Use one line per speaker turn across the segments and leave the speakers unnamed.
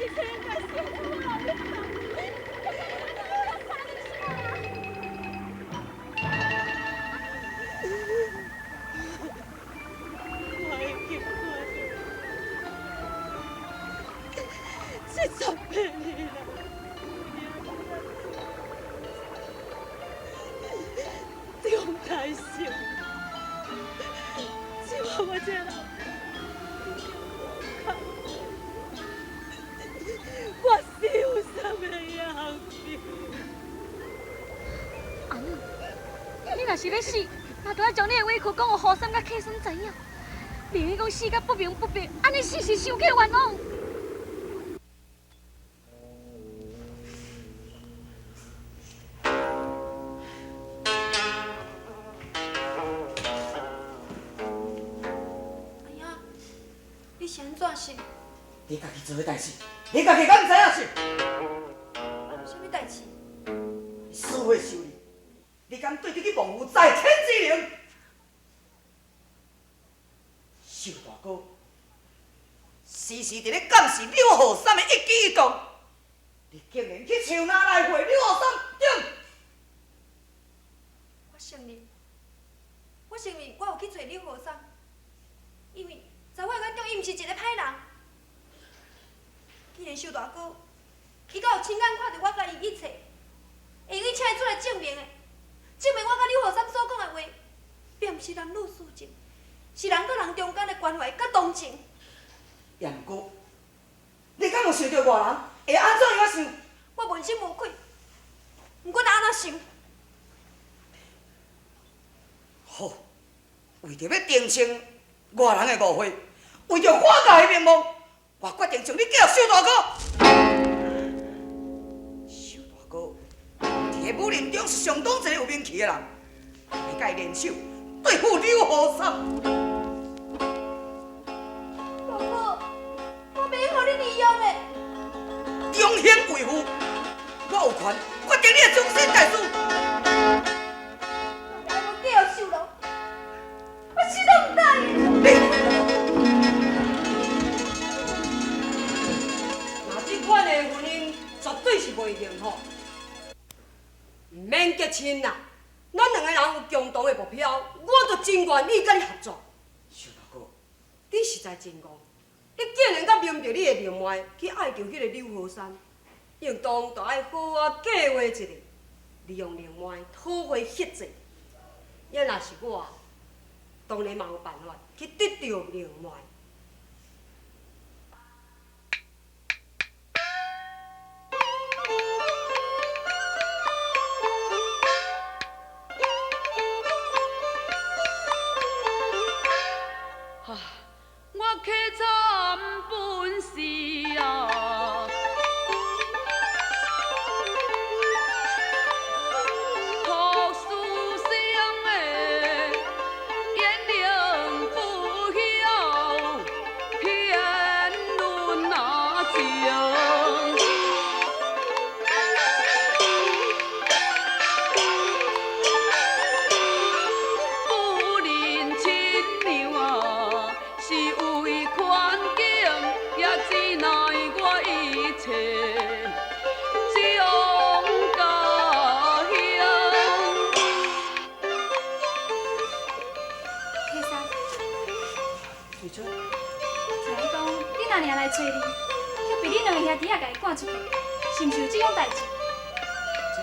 我已经看78年啦，中大寿，这我这人我死有啥物样子？
阿母，你若是欲死，嘛著爱将你的委屈讲予何三佮客孙知影。宁愿讲死甲不明不白，按呢死是伤过冤枉。
阿兄，你是按怎想？
你家己做的代志，你家己敢毋知影是？
啥物代志？
死会修你，你敢对得起忘有在天之灵？秀大哥，时时伫咧监视柳雨三的一举一动，你竟然去树林来会柳雨三，对？
我承认，我承认我有去找柳雨三，因为在我的眼中，伊毋是一个歹人。既然秀大哥，伊阁有亲眼看著我共伊去找，会用请伊出来证明的，证明我佮柳雨三所讲的话，并毋是男女私情，是人佮人中间的关怀佮同情。
也毋过，你敢有想著外人会按怎样想？
我问心无愧，毋管按怎想。
好，为著欲澄清外人的误会，为著我家的名望，我决定将你叫秀大哥。秀大哥，伫个武林中是相当一个有名气的人，会佮伊联手对付柳雨三。
老婆，我袂予你利用的。
忠兴为父，我有权决定你的终身大事。
我叫秀龙，我死都毋答应。
你。
若这款的婚姻绝对是袂幸福，毋免结亲啦。咱两个人有共同的目标，我就真愿意佮你合作。
秀大哥，
你实在真戆，你竟然敢明著你的命脉去爱著彼个柳雨三，应当著爱好好计划一下，利用灵脉讨回血债。也若是我，当然嘛有办法去得著灵脉。
我客参本是啊，读书生的言灵不晓天伦啊情。不认亲娘啊，是为环境，也只奈我一切种家乡。
客三，
翠春，
听伊讲，恁阿娘来揣你，却被恁两个兄弟仔共伊赶出去，是毋是有这种代志？
这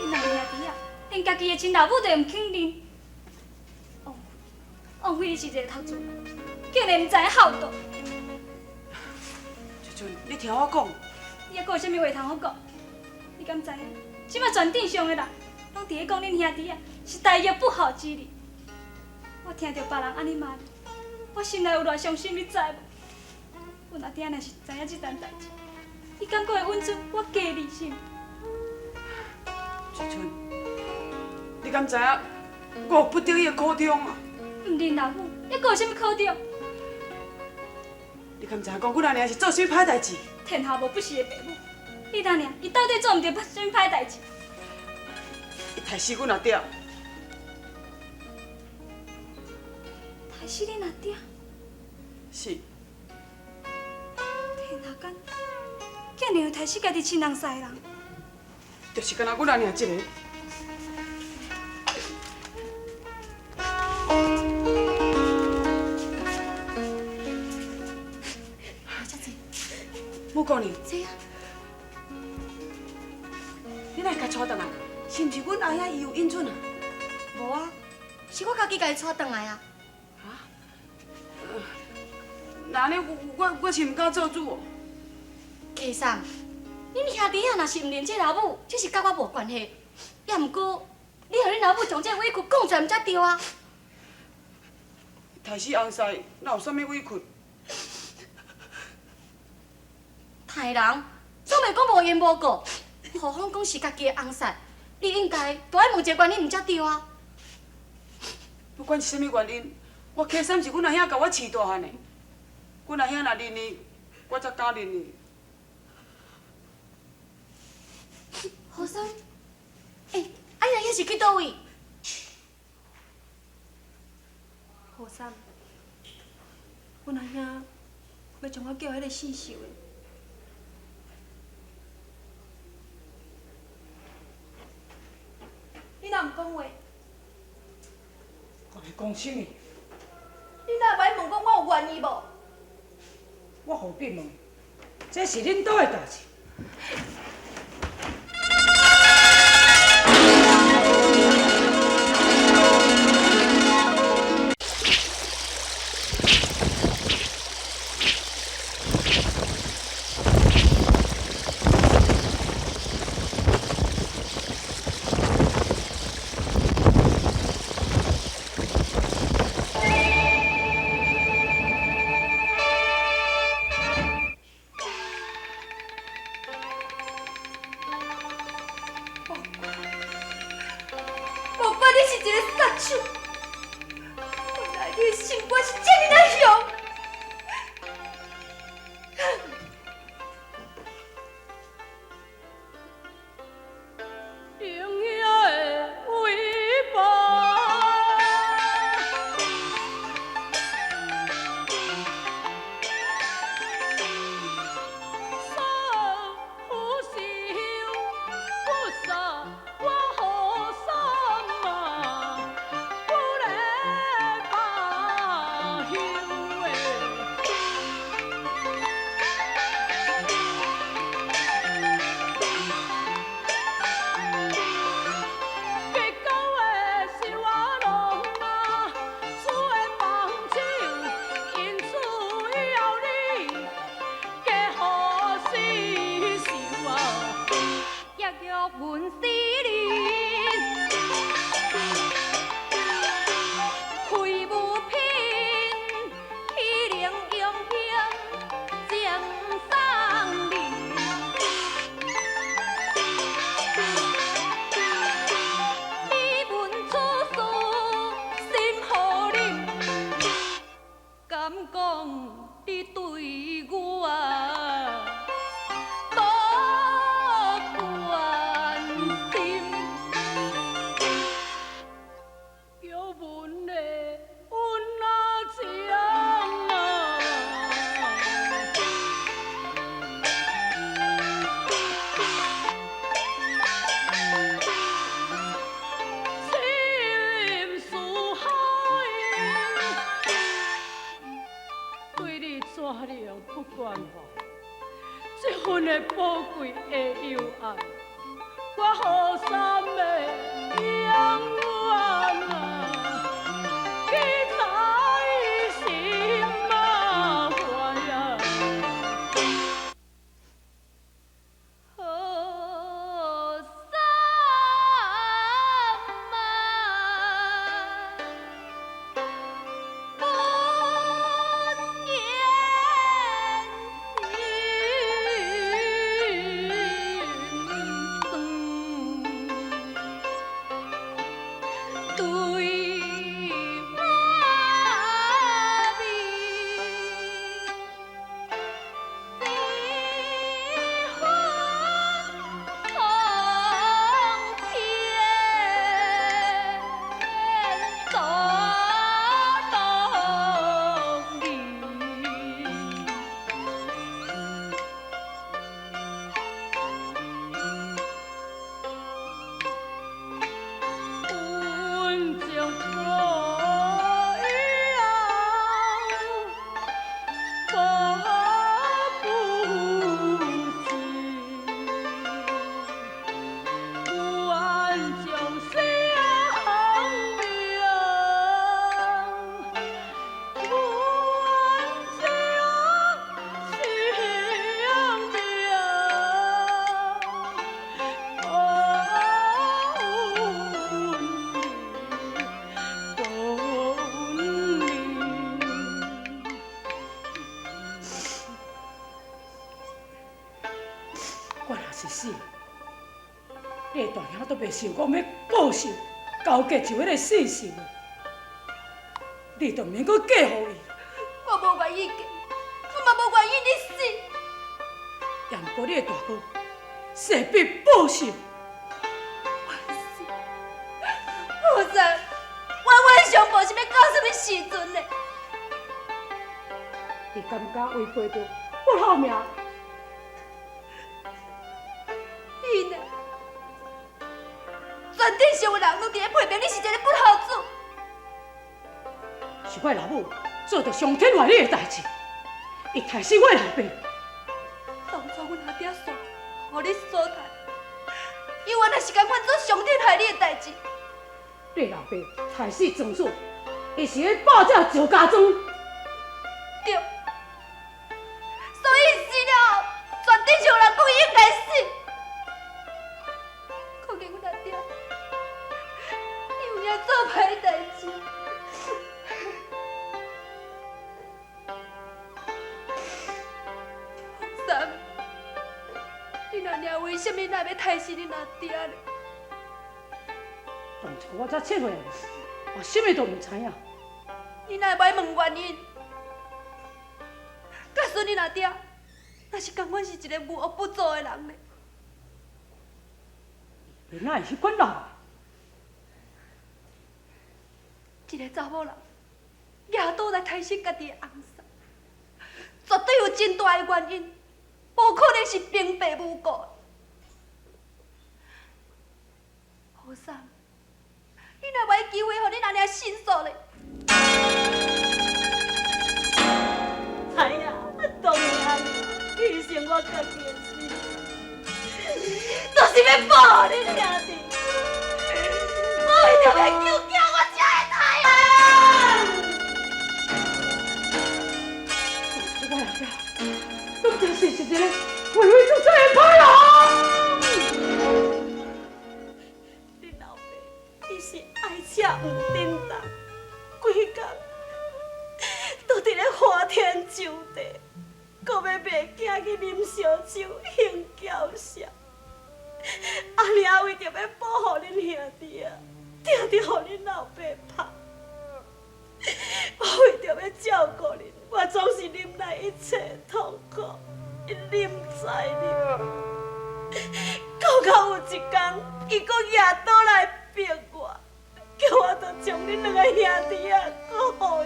恁两个兄弟仔，连家己的亲老母都毋肯认。王王妃是一个读书人，竟然毋知影孝道。
翠春，你听我讲，
你犹阁有啥物话通好讲？你敢知影？这马全镇上的人，拢伫咧讲恁兄弟仔是大逆不孝之人。我听著别人按呢骂你，我心内有偌伤心，你知无？阮阿爹若是知影这层代志，伊敢阁会允准我嫁你是毋？
翠春，你敢知影我有不得已的苦衷啊？
毋认老母，犹阁有啥物苦衷？
你敢知影讲阮阿娘是做啥物歹代志？
天下无不是的父母，你阿娘伊到底做毋著啥物歹代志？
伊刣死阮阿爹。
刣死恁阿爹？
是。
天下简竟然有刣死家己亲翁婿的人？
就是干焦阮阿娘一个。母姑娘，
这啊，
你哪会共带转来？是毋是阮阿兄伊有允准啊？
无啊，是我家己共伊带转来啊。
啊？那按呢，我是毋敢做主哦。
溪桑，恁兄弟仔若是毋认这老母，这是佮我无关系。也毋过，你予恁老母将这委屈讲出来，毋才对啊。
刣死翁婿，哪有啥物委屈？
刣人总袂讲无缘无故，何况讲是家己的翁婿，你应该都爱问一个原因，毋才对啊。
不管是啥物原因，我溪三是阮阿兄共我饲大汉的，阮阿兄若认伊，我才敢认伊。
何生，欸，啊你阿兄是去佗位？
何生，阮阿兄欲将我叫彼个姓寿的。你若毋讲话？
我欲讲啥物？
你哪会问讲我有愿意无？
我何必问？这是恁兜的代志。
对我。
是死，你的大兄都袂想講欲報仇，勾結就彼个死仇的，你就毋免閣嫁予伊。
我無願意嫁，我嘛無願意你死。
也毋過你的大哥勢必報仇。
我死，何山，我冤相報是欲到啥物時陣呢？
你感覺違背著不孝命？
你呢？全鎮上的人攏佇咧批評你是一个不孝子。
是我老母做著傷天害理的代誌，伊刣死我老爸。
當初阮阿爹煞予你所刣，伊原來是共款做傷天害理的代誌。
你老爸刣死莊子，伊是咧霸佔趙家莊。
對，所以死了後，全鎮上人講伊應該死。可憐阮阿爹，伊有影做歹代誌。三，你阿娘為啥物若欲刣死恁阿爹呢？
當初我才7歲，我啥物都毋知影。
你哪會無愛問原因？假使恁阿爹若是仝款是一個無惡不作的人呢？
伊哪會彼款人？
一個查某人，舉刀來刣死家己的翁婿，絕對有真大的原因，無可能是平白無故的。何三，你若無愛機會，予恁阿娘申訴咧？
哎呀，當然犧牲我家己的死，都是欲保護恁兄弟。我為著欲救囝，我才會刣啊！
我老爸，拢真是一个為非作歹的歹人。
恁老爸伊是愛車毋叮當，規工都佇咧花天酒地，閣欲賣囝去啉燒酒行嬌潲。阿娘為著欲保護恁兄弟啊，定定予恁老爸拍。我為著欲照顧恁，我總是忍耐一切痛苦，忍再忍。到到有一天，伊閣舉刀來逼我，叫我著將恁兩個兄弟啊，閣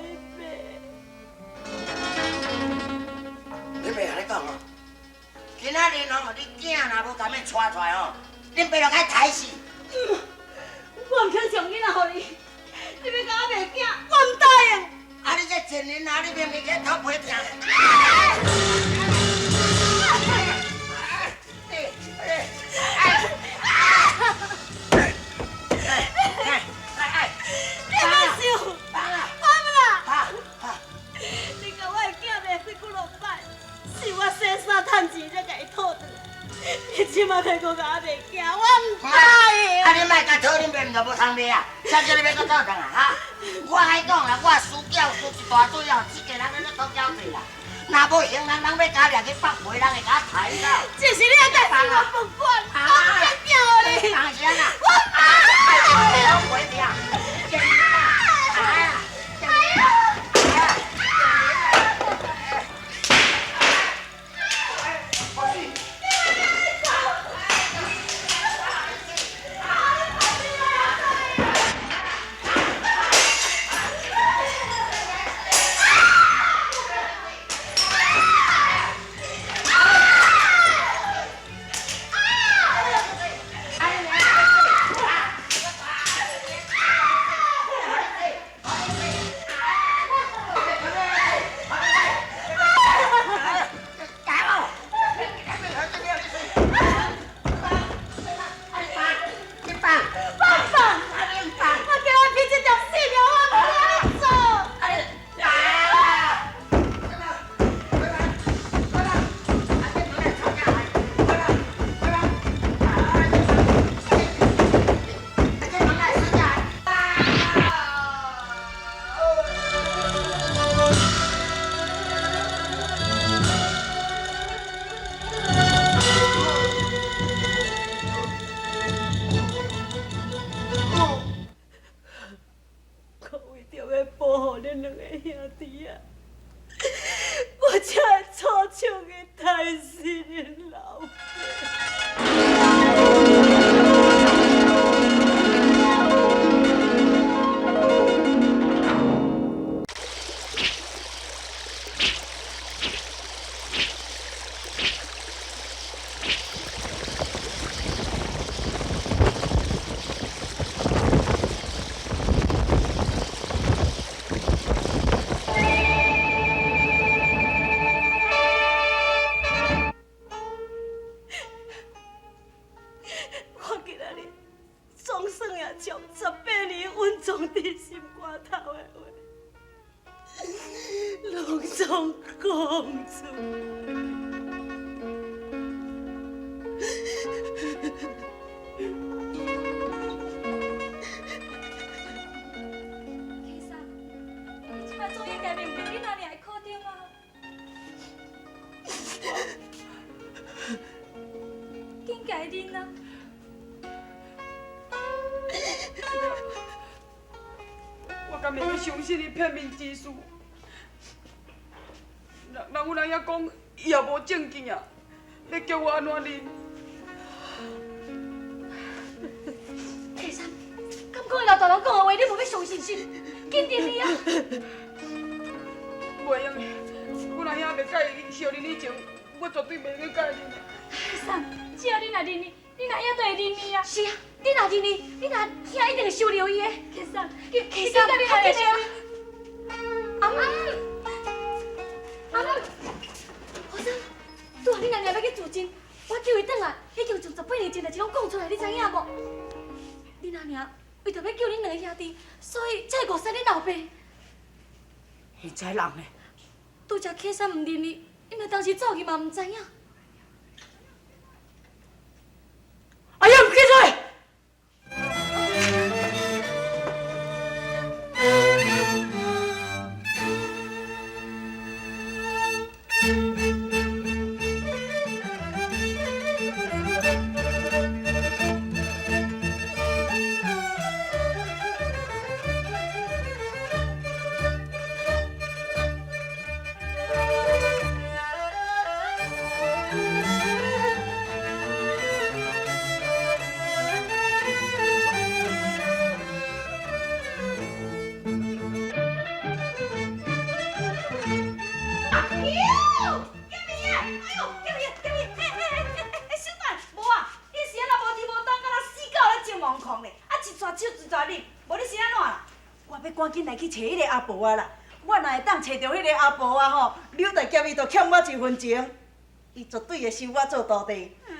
予伊賣。
你爸共你講哦，今仔日哦，你囝若無共欲娶出來哦，恁爸就共刣死。
我毋肯將囡仔予你，你欲共我賣囝，我毋答應。
啊！你這賤人啊！你明明去頭皮疼。
你莫想，放啦！你共我的囝賣去幾落擺，是我洗衫趁錢才共伊討轉來。你這馬欲閣共我賣囝，我毋答應。
啊！你莫共討恁爸，毋就無通賣啊？啥叫你欲閣討轉來哈？我共你講啦，我輸繳輸一大堆哦，這个人咧咧討繳稅啦。若無行人，人欲共掠去放皮，人會共刣啦。
這是你的代誌，我不管，我毋叫你。
放啥啦？
我唔
答應。
死恁老爸。我今仔日总算也将18年蕴藏伫心肝头的话，拢总讲出来。
启三，你这摆总应该明白恁阿娘的苦衷啊！紧共伊认啊！
我敢会欲相信伊骗面之事？人人阮阿兄讲，伊也无证据啊，你叫我按怎认？
启三，敢讲伊老大人讲的话，你无欲相信是？紧认伊啊！
袂用的，阮阿兄袂佮意相认以前，我绝对袂用佮伊认的。
启三，只要你若认伊，恁阿兄就会认你啊！是啊，你若认伊，恁阿兄一定会收留伊的。启三，启三，你较紧啊！阿姆，阿姆，何生，拄仔恁阿娘欲去自尽，我救伊转来，已经将18年前代志拢讲出来，你知影无？恁阿娘为著欲救恁两个兄弟，所以才会误杀恁老爸。
现在人呢？
拄才启三毋认伊，伊嘛当时走去嘛毋知影。
阿勇，起来！赶紧来去揣彼个阿婆啊啦！我若会当揣著彼个阿婆啊吼，刘大侠伊就欠我一分钱，伊绝对会收我做徒弟。
啊，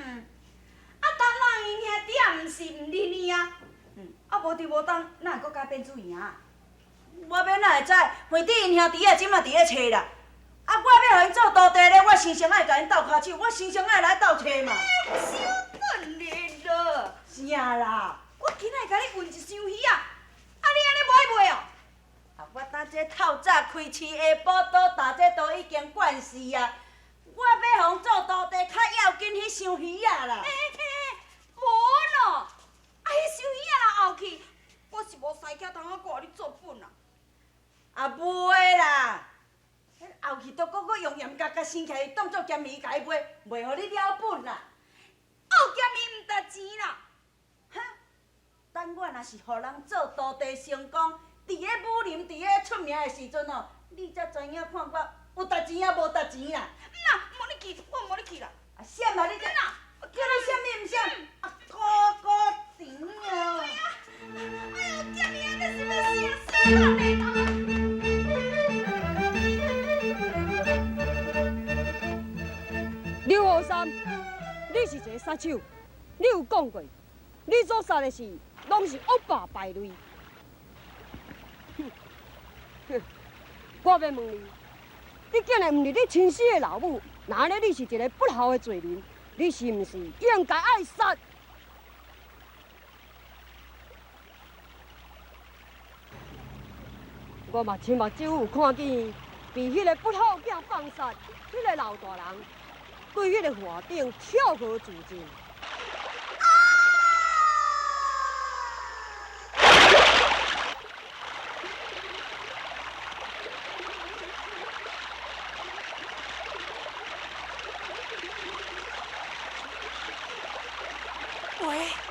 当人𪜶兄弟也毋是毋认伊啊。啊，无伫无当，哪会阁改变主意啊？
我欲哪会知？反正𪜶兄弟仔这马伫咧揣啦。啊，我欲予𪜶做徒弟咧，我先先爱共𪜶斗跤手，我先先爱来斗揣嘛。
小等咧啦！
啥啦？
我今仔共你运一箱鱼仔，啊，你按呢无爱卖哦？
啊，我打这透早开市，下晡倒打这都已经惯势啊。我欲予𪜶做徒弟，较要紧彼箱鱼仔啦。
无喏，啊，彼箱鱼仔若后去，我是无师巧通好阁予你做本啊。
啊，袂啦，彼后去都阁阁用盐共共生起来，当做咸鱼共伊卖，袂予你了本啦。
学咸鱼毋值钱啦。
哼，等我若是予人做徒弟成功，伫咧武林，伫咧出名的时阵哦，你才知影看我有值钱啊，无值钱啦。
毋啦，无你去，我无你去啦。
啊，闪啦你这！叫你闪你毋闪，啊，苦苦甜哦。
哎呦，咸鱼啊，这是欲死死人嘞！
刘和三，你是一个杀手，你有讲过，你所杀的是拢是恶霸败类。哼，哼，我欲问你，你竟然毋是你亲生的老母，那按呢你是一个不孝的罪人，你是毋是应该爱杀？我嘛亲目睭有看见，被彼个不孝囝放杀，彼个老大人对彼个岸顶跳河自尽。
喂。